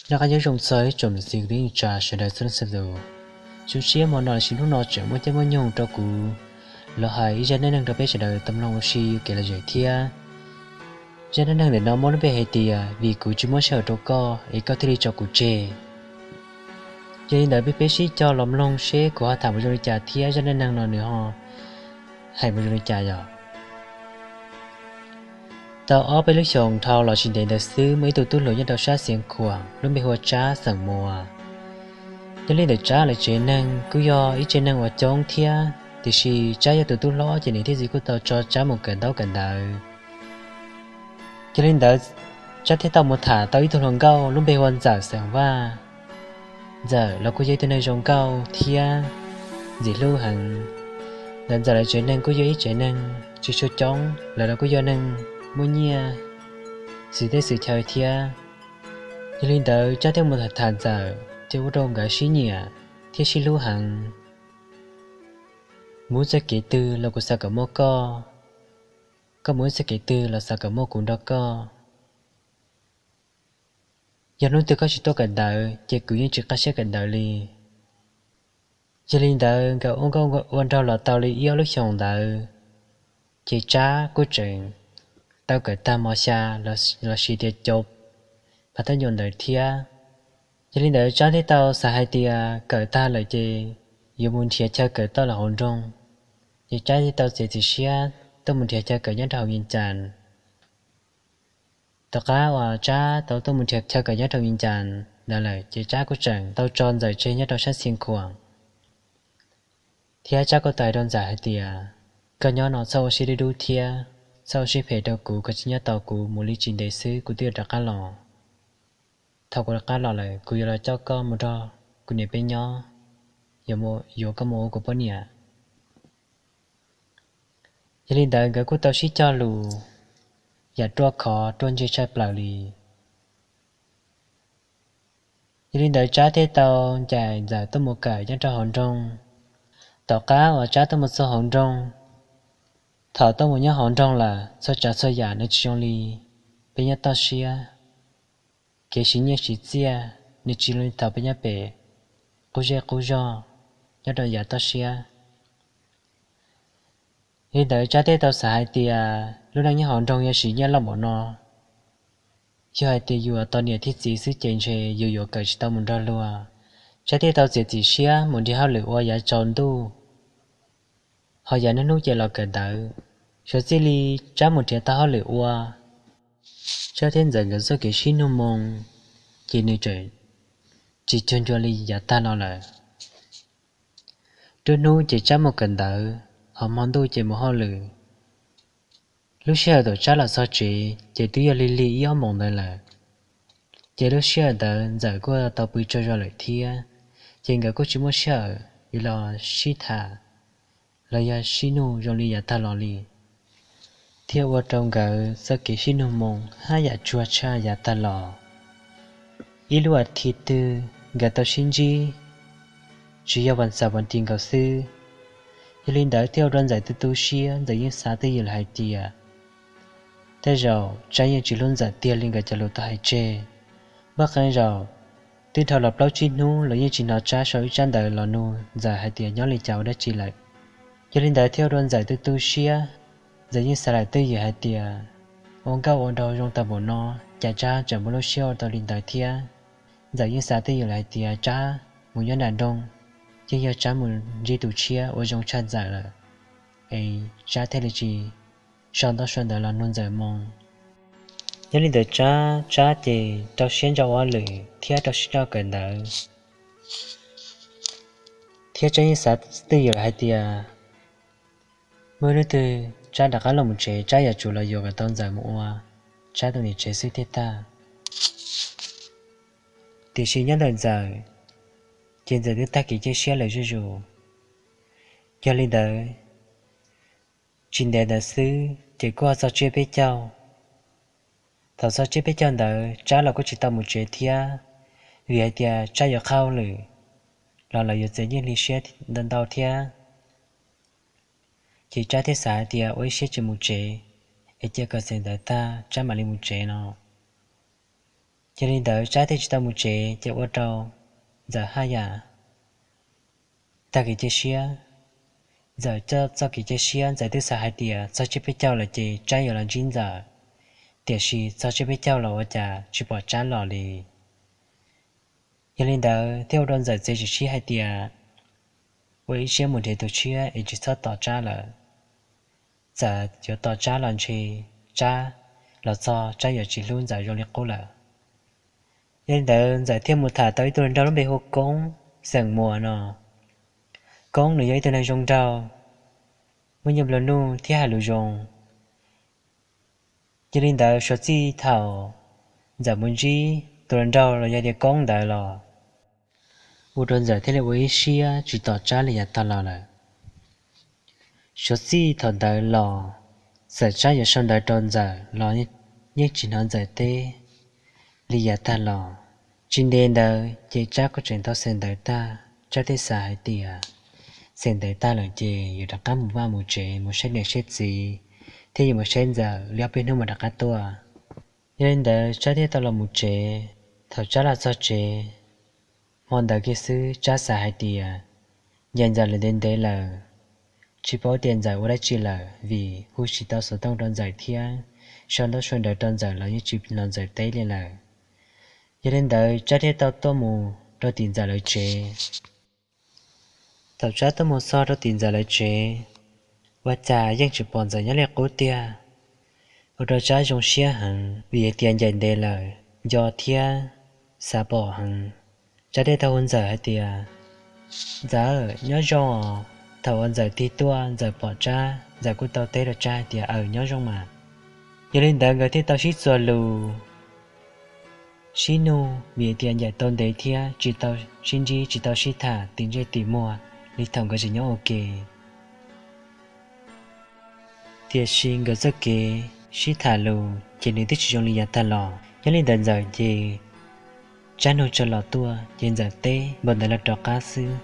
Noj qab nyob zoo txog ib tsoom niam txiv kwv tij neej tsa sawv daws txhua leej txhua tus. Zoo siab hmo no los sis hnub no tseem muaj caij muaj nyoog rau kuv los hais ib zaj neej neeg rau peb sawv daws tau mloog ua si ua kev lom zem thiab. Zaj neej neeg ntawm no muaj lub npe hais tias vim kuv tsis muab sij hawm rau koj es koj thiaj li tso kuv tseg. Yog li ntawd peb peb sib cog los mloog seb kuv ho tham mus zoo li cas thiab zaj neej neeg no nws ho hais mus zoo li cas yog. Tau ob peb lub xyoos dhau los tsis ntev ntawd xwb muaj ib tug tub hluas nyob rau sab Xiav Khuam lub npe hu ua Tsab xeem Muas. Yog li ntawd Tsab lawv tsev neeg kuj yog ib tsev neeg uas coob thiab tiam sis Tsab yog tus tub hlob ces niam thiab txiv kuj tau tso Tsab mus kawm ntaub kawm ntawv. Yog li ntawd Tsab thiaj tau mus tham tau ib tug hluas nkauj lub npe hu ua Ntxawm xeem Vaj. Ntxawm los kuj yog ib tug neeg zoo nkauj thiab ntxim hlub heev. Ntawm Ntxawm lawv tsev neeg kuj yog ib tsev neeg tsis tshua coob, lawv los kuj yog neeg muaj nyiaj xwm teb xwm chaw thiab. Yog li ntawd Tsab thiaj mus tham tham Ntxawm ces ua rau nkawd sib nyiam thiab sib hlub heev. Mus txoj kev twg los kuv xav kom muaj koj, koj mus txoj kev twg los xav kom muaj kuv nrog koj. Yog hnub twg koj tsis tuaj kawm ntawv ces kuv yeej tsis qab siab kawm ntawv li. Yog li ntawd nkawd ua nkauj ua nraug los tau li ib ob lub xyoos ntawd, ces Tsab kuj tseem tau kawm tag mos xya los sis tias cov phav thaj nyuam ntawd thiab. Yog li ntawd Tsab thiaj tau xav hais tias kawm tag lawm ces yuav mus nrhiav chaw kawm toj los hauv nroog. Ces Tsab thiaj tau txiav txim siab tuaj mus nrhiav chaw kawm nyob rau hauv Vias Cas. Tom qab uas Tsab tau tuaj mus nrhiav chaw kawm nyob rau Vias Cas ntawd lawm ces Tsab kuj tseem tau tso Ntxawm tseg nyob rau sab Xia Khuam, thiab Tsab kuj tau hais rau Ntxawm hais tias, koj nyob no txhob ua siab dub dub thiab txhob ua siab phem rau kuv, koj tsis nyob tos kuv, mus li tsis ntev xwb kuv twb yuav rov qab los. Thaum kuv rov qab los lawm kuv yuav los coj koj mus nrog kuv niam peb nyob, yuav koj mus ua kuv poj niam. Yog li ntawd nkawd kuj tau sib cog lus yam ruaj khov ruaj ntseg tshaj plaws li. Yog li ntawd Tsab thiaj tau ncaim Ntxawm tuaj mus kawm nyob rau hauv nroog. Tom qab uas Tsab tuaj mus txog hauv nroog, thaum tuaj mus nyob hauv nroog lawm txhua tsav txhua yam nws tsis zoo li peb nyob toj siab. Kev siv nyiaj siv txiaj nws tsis zoo li thaum peb nyob pem qub zej qub zog nyob rau yav toj siab. Yog li ntawd Tsab thiaj tau xav hais tias lub neej nyob hauv nroog yog siv nyiaj loj npaum no, yog hais tias yus tos niam thiab txiv xwb ces ntshe yus yuav kawm tsis tau mus nrog luag. Tsab thiaj tau txiav txim siab mus nrhiav hauj lwm ua yav tsaus ntuj, ho yav nruab hnub ces los kawm ntawv. Xyov txij li Tsab mus nrhiav tau hauj lwm ua, Tsab thiab Ntxawm nkawd txoj kev sib nug moo ces nws tseem tsis cuag ncua li yav tag los lawm. Nruab hnub ces Tsab mus kawm ntawv, ho hmo ntuj ces mus hauj lwm. Lub sij hawm thaum Tsab los txog tsev ces twb yog lig lig ib ob moos ntawd lawm. Ces lub sij hawm ntawd Ntxawm kuj tau pw tsaug zog lawm thiab, ces nkawd kuj tsis muaj sij hawm yuav los sib tham los yog sib nug zoo li yav tag los li, thiaj ua rau nkawd txoj kev sib nug moo haj yam tsuag tshaj yav tag los. Ib lub as thiv twg nkawd tau sib ntsib, tsuas yog vas xaum vas tis nkaus xwb. Yog li ntawd thiaj ua rau Ntxawm tu tu siab, Ntxawm yeej xav twj ywm lawm hais tias, tej zaum Tsab yeej tsis hlub Ntxawm tiag li nkawd cov lus tau hais tseg. Npaj qee zaum twb dhau los plaub tsib hnub los yeej tsis hnov Tsab sau ib tsab ntawv los nug Ntxawm hais tias nyob li cas ua dab tsi lawm. Yog li ntawd thiaj ua rau Ntxawm tu tu siab, Ntxawm yeej xav lawm twj ywm hais tias, ua nkauj ua nraug zoo tag npaum no, cas Tsab tseem muaj lub siab ua tau li ntawd thiab. Ntxawm yeej xav twj ywm lawm hais tias Tsab mus nyob nram nroog, yeej yog Tsab mus ntsib tus tshiab uas zoo tshaj Ntxawm lawm, es Tsab thiaj li tsis sau ntaub sau ntawv los nug Ntxawm moo. Nyob li ntawd Tsab, Tsab ces rau siab ntso ua lwm thiab rau siab ntso kawm ntawv, thiab Tsab yeej xav twj ywm lawm hais tias, muaj hnub twg Tsab rov qab los mus tsev, Tsab yuav tsum los yuav kom tau Ntxawm mus ua Tsab tus niam tsev xwb thiaj tag. Tiam sis nyob ntawm Ntxawm, ces Ntxawm twb tag kev cia siab lawm zuj zus. Yog li ntawd, tsis ntev ntawd xwb ces kuj ho txog tsiab peb caug. Thaum txog tsiab peb caug ntawd Tsab los kuj tsis tau mus tsev thiab, vim hais tias Tsab yuav qhab hauj lwm los lawv yuav txiav nyiaj hli siab ntau ntau thiab. Ces Tsab thiaj xav hais tias ua ib siab tsis mus tsev, es cia kom xeem ntawv tag Tsab mam li mus tsev no. Yog li ntawd Tsab thiaj tsis tau mus tsev ces ua rau Ntxawm haj yam tag kev cia siab. Ntxawm txoj kev cia siab, Ntxawm twb xav hais tias txog tsiab peb caug lawm ces Tsab yuav los ntsib Ntxawm, tiam sis txog tsiab peb caug los ua cas tsis pom Tsab los li. Yog li ntawd thiaj ua rau Ntxawm txiav txim siab hais tias ua ib siab mus nrhiav tus tshiab es tsis txhob tos Tsab lawm. Txawm yuav tos Tsab los ntshe Tsab los txog Tsab yuav tsis hlub Ntxawm zoo li qub lawm. Yog li ntawd Ntxawm thiaj mus tham tau ib tug hluas nraug lub npe hu ua Koob xeem Muas no. Koob nws yog ib tug neeg zoo nraug, muaj nyiaj nplua nuj thiab hais lus zoo. Yog li ntawd suav txij thaum Ntxawm mus ntsib tus hluas nraug los yog tias Koob ntawd los ua rau Ntxawm thiaj li ua ib siab tsis tos Tsab li yav tag los lawm. Suav txij thaum ntawd los txawm Tsab yuav sau ntawv rau Ntxawm los yeej tsis hnov Ntxawm teb li yav tag los. Tsis ntev ntawd ces Tsab kuj tseem tau xeem ntawv tag, Tsab thiaj xav hais tias xeem ntawv tag lawm ces yuav rov qab mus vaj mus tsev mus saib niam saib txiv thiab yuav mus saib Ntxawm li ob peb hnub mam rov qab tuaj. Yog li ntawd Tsab thiaj tau los mus tsev. Thaum Tsab los txog tsev, hmo ntawd kiag xwb Tsab xav hais tias ncaim Ntxawm lawm ntev ntev lawm, tsis paub tias Ntxawm ua dab tsi lawm vim hu tsis tau xov tooj rau Ntxawm thiab sau ntaub sau ntawv rau Ntxawm los yeej tsis hnov Ntxawm teb li lawm. Yog li ntawd Tsab thiaj tau tuaj mus rau tim Ntxawm lawv tsev. Thaum Tsab tuaj mus txog rau tim Ntxawm lawv tsev, ua cas yeej tsis pom Ntxawm nyob li qub tiag. Ua rau Tsab zoo siab heev vim hais tias ncaim ntev lawm, nco thiab xav pom heev. Tsab thiaj tau hu Ntxawm hais tias, Ntxawm, nyob zoo os. Thaum uas Ntxawm tig tuaj, Ntxawm pom Tsab, Ntxawm kuj tau teb rau Tsab hais tias, Aws, nyob zoo mas. Yog li ntawd nkawd thiaj tau sib txuas lus, sib nug vim tias ncaim tau ntev thiab tsis tau sib ntsib tsis tau sib tham tim ntsej tim muag li thaum nkawd tseem nyob ua ke. Tiam sis nkawd txoj kev sib tham lus ces nws twb tsis zoo li yav tag los. Nyob li ntawd Ntxawm ces Tsab nug tso los tuaj ces Ntxawm teb npaum ntawd los rov qab xwb.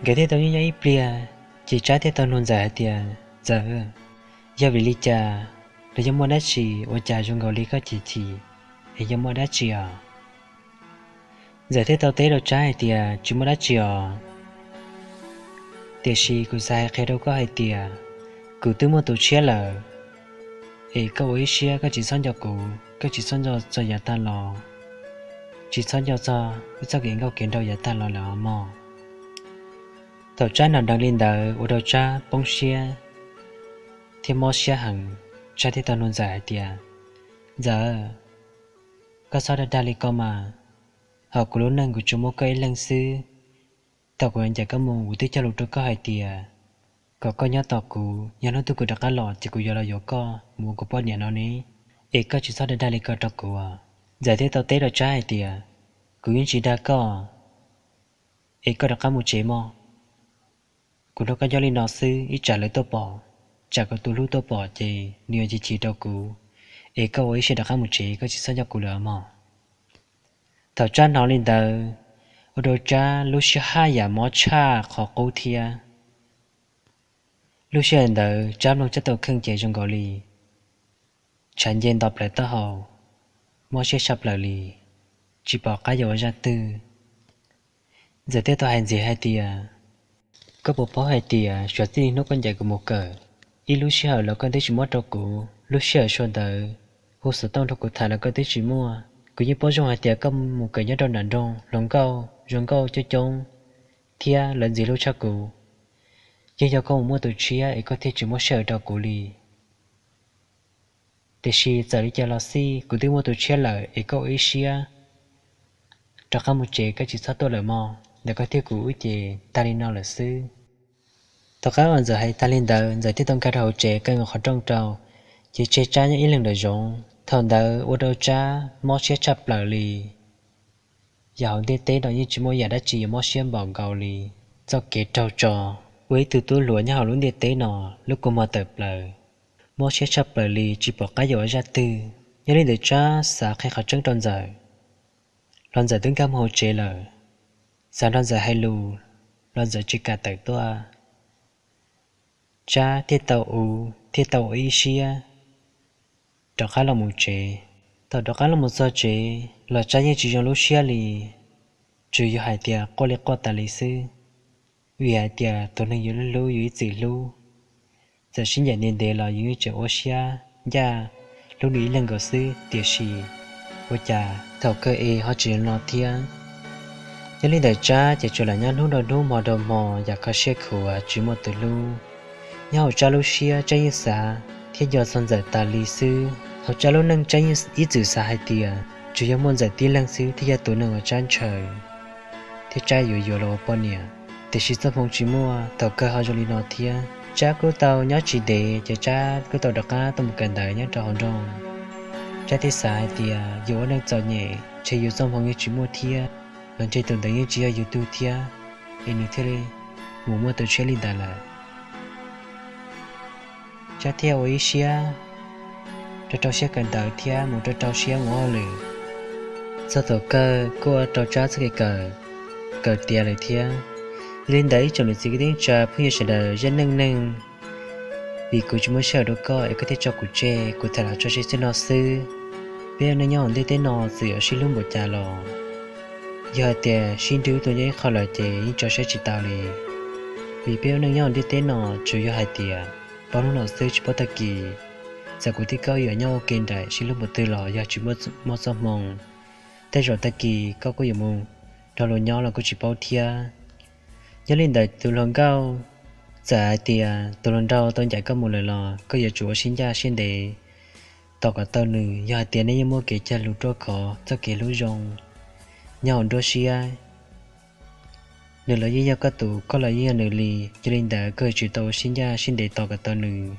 Nkawd thiaj tau nyob nyob ib pliag, ces Tsab thiaj tau nug Ntxawm hais tias, Ntxawm, yog vim li cas los yog muaj dab tsi ua cas zoo nkaus li koj chim chim, es yog muaj dab tsi os? Ntxawm thiaj tau teb rau Tsab hais tias, Tsis muaj dab tsi os, tiam sis kuv xav hais qhia rau koj hais tias kuv twb muaj tus tshiab lawm, es koj ua ib siab koj tsis txhob nco kuv, koj tsis txhob nco txog yav tag los, tsis txhob nco txog wb txoj kev nkauj kev nraug yav tag los lawm os mog. Thaum Tsab hnov dheev li ntawd ua rau Tsab poob siab thiab mob siab heev. Tsab thiaj tau nug Ntxawm hais tias, Ntxawm, koj txhob dag dag li ko mas, hos kuv lub neej kuv tsuas muaj koj ib leeg xwb. Thaum kuv ncaim koj mus kuv twb cog lus rau koj hais tias kom koj nyob tos kuv, yog hnub twg kuv rov qab los ces kuv yuav los yuav koj mus ua kuv poj niam no ne, es koj tsis txhob dag dag li ko rau kuv. Ntxawm thiaj tau teb rau Tsab hais tias, Kuv yeej tsis dag koj, es koj rov qab mus tsev mog. Kuv nrog koj nyob li no xwb ib tsam lawv tuaj pom, tsam kuv tus hlub tuaj pom ces nws yuav chim chim rau kuv, es koj ua ib siab rov qab mus tsev, koj tsis txhob nco kuv lawm mog. Thaum Tsab hnov li ntawd, ua rau Tsab lub siab haj yam mob tshaj qhov qub thiab. Lub sij hawm ntawd Tsab mloog Tsab tau kheej ces zoo nkaus li tshav nce nto plaws taub hau, mob siab tshaj plaws li, tsis pom qab yuav ua zaj twg. Ntxawm thiaj tau hais ntxiv hais tias, Koj puas paub hais tias suav txij li hnub koj ncaim kuv mus kawm, ib lub sij hawm los koj twb tsis muab rau kuv, lub sij hawm sua ntawd hu xov tooj nrog kuv tham los koj twb tsis muaj. Kuv yeej paub zoo hais tias koj mus kawm nyob rau nram nroog hluas nkauj zoo nkauj coob coob thiab lawv ntxim hlub tshaj kuv. Yeej yog koj mus muaj tus tshiab es koj thiaj tsis muab sij hawm rau kuv li. Tiam sis txawm li cas los xij kuv twb muaj tus tshiab lawm es koj ua ib siab rov qab mus tsev, koj tsis txhob tuaj lawm mog. Ntawm koj thiab kuv wb ces tag li no lawm xwb. Tom qab uas Ntxawm hais tag li ntawd, Ntxawm thiaj tau nkag rau hauv tsev kaw qhov rooj rau, ces tseg Tsab nyob ib leeg nraum zoov. Thaum ntawd ua rau Tsab mob siab tshaj plaws li. Yam hauv ntiaj teb no yeej tsis muaj yam dab tsi yuav mob siab npaum nkaus li txoj kev raug tso ua ib tug tub hluas nyob hauv lub ntiaj teb no lub kua muag tawm plaws. Mob siab tshaj plaws li tsis pom qab yuav ua zaj twg. Yog li ntawd Tsab xav qhia qhov tseeb rau Ntxawm los Ntxawm twb nkag mus hauv tsev lawm. Xav nrog Ntxawm hais lus los Ntxawm tsis kam tawm tuaj. Tsab thiaj tau ua, thiaj tau ua ib siab rov qab los mus tsev. Thaum rov qab los mus txog tsev los Tsab yeej tsis zoo lub siab li, tsuas yog hais tias quaj li quaj tas li xwb, vim hais tias tus neeg yus hlub yus ib txwm hlub, txawm sib ncaim ntev ntev los yus yeej tseem ua siab ncaj hlub nws ib leeg nkaus xwb, tiam sis ua cas thaum kawg es ho tsis zoo li no thiab. Yog li ntawd Tsab ces tsuas lam nyob hnub rau hnub hmo rau hmo yam kho siab khuav tsis muaj tus hlub. Nyob hauv Tsab lub siab Tsab yeej xav thiab nco txog Ntxawm tas li xwb. Hauv Tsab lub neej Tsab yeej ib txwm xav hais tias tsuas yog muaj Ntxawm tib leeg xwb thiaj yog tus neeg uas Tsab ntshaw thiab Tsab yuav yuav los ua poj niam. Tiam sis txoj hmoo tsis muaj, thaum kawg ho zoo li no thiab. Tsab kuj tau nyob tsis ntev ces Tsab kuj tau rov qab tuaj mus kawm ntawv nyob rau hauv nroog. Tsab thiaj xav hais tias yus ua neej txom nyem ntshe yus txoj hmoo yeej tsis muaj thiab, los ntshe tus ntawd yeej tsis yog yus tug thiab, es nws thiaj li mus muaj tus tshiab li ntawd lawm. Tsab thiaj ua ib siab rau rau siab kawm ntawv thiab mus rau rau siab mus hauj lwm. Txog thaum kawg kuj ua rau Tsab txoj kev kawm kawm tiav lawm thiab. Yog li ntawd ib tsoom niam txiv kwv tij neej tsa phooj ywg sawv daws zaj neej neeg, vim kuv tsis muaj sij hawm rau koj es koj thiaj tso kuv tseg, kuv tham los tso tseg txij no xwb. Peb ua neej nyob hauv ntiaj teb no txawm yuav sib hlub npaum cas los, yog hais tias sib nrug tuaj nyob ib qho lawm ces yeej tso siab tsis tau li. Vim peb ua neej nyob hauv ntiaj teb no tsuas yog hais tias paub hnub no xwb tsis paub tag kis. Txawm kuv thiab koj yuav nyob ua ke nraim sib hlub npaum twg los yog tsis muaj txoj hmoo, tej zaum tag kis koj kuj yuav mus nrog luag nyob los kuj tsis paub thiab. Yog li ntawd tus hluas nkauj, txawm hais tias tus hluas nraug tau ncaim koj mus lawm los koj yuav tsum ua siab ncaj siab ntev tos kom tau nws. Yog hais tias nej yeej muaj kev cog lus ruaj khov txoj kev hlub zoo nyob hauv nruab siab, nws los yeej yog koj tus, koj los yeej yog nws li. Yog li ntawd koj yuav tsum tau ua siab ncaj siab ntev tos kom tau nws.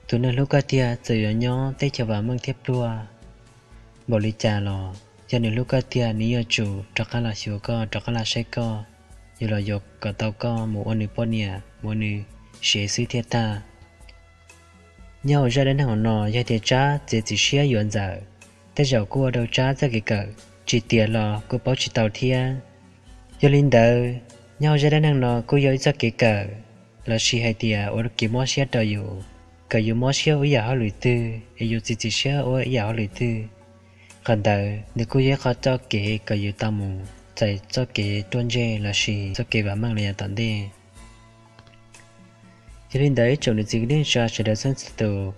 Tus neeg hlub koj tiag txawm yuav nyob teb chaws vam meej thiab pluag npaum li cas los yog nws hlub koj tiag nws yuav tsum rov qab los xyuas koj, rov qab los saib koj, yuav los yuav kom tau koj mus ua nws poj niam, mus ua nws sev xwb thiaj tag. Nyob hauv zaj dab neeg hauv no yog tias Tsab txiav txim siab yuav Ntxawm, tej zaum kuj ua rau Tsab txoj kev kawm tsis tiav los kuj paub tsis tau thiab. Yog li ntawd, nyob hauv zaj dab neeg no kuj yog ib txoj kev kawm lossis hais tias ua kev mob siab rau yus, kom yus mob siab ua ib yam hauj lwm twg es yus txiav txim siab ua ib yam hauj lwm twg. Qhov ntawd nws kuj yog ib qho txoj kev kom yus tau mus txais txoj kev ruaj ntseg lossis txoj kev vam meej los yav tom ntej. Yog li ntawd ib tsoom niam txiv kwv tij neej tsa sawv daws txhua txhua tus,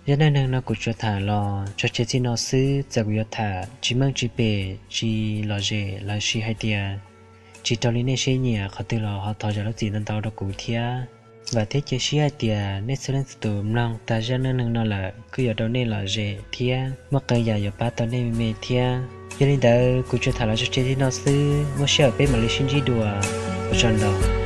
zaj dab neeg no kuv tsuas tham los tso tseg txij no xwb, txawm kuv yuav tham tsis meej tsis pem tsis lom zem lossis hais tias tsis raug li nej siab nyiam qhov twg los ho thov zam lub txim ntau ntau rau kuv thiab. Vam thiab cia siab hais tias nej txhua leej txhua tus mloog tag zaj dab neeg no lawm kuj yuav rau nej lom zem thiab muaj qee yam yuav pab tau nej me me thiab. Yog li ntawd kuv tsuas tham los tso tseg txij no xwb, muaj sij hawm peb mam li sib ntsib dua. Ua tsaug ntau.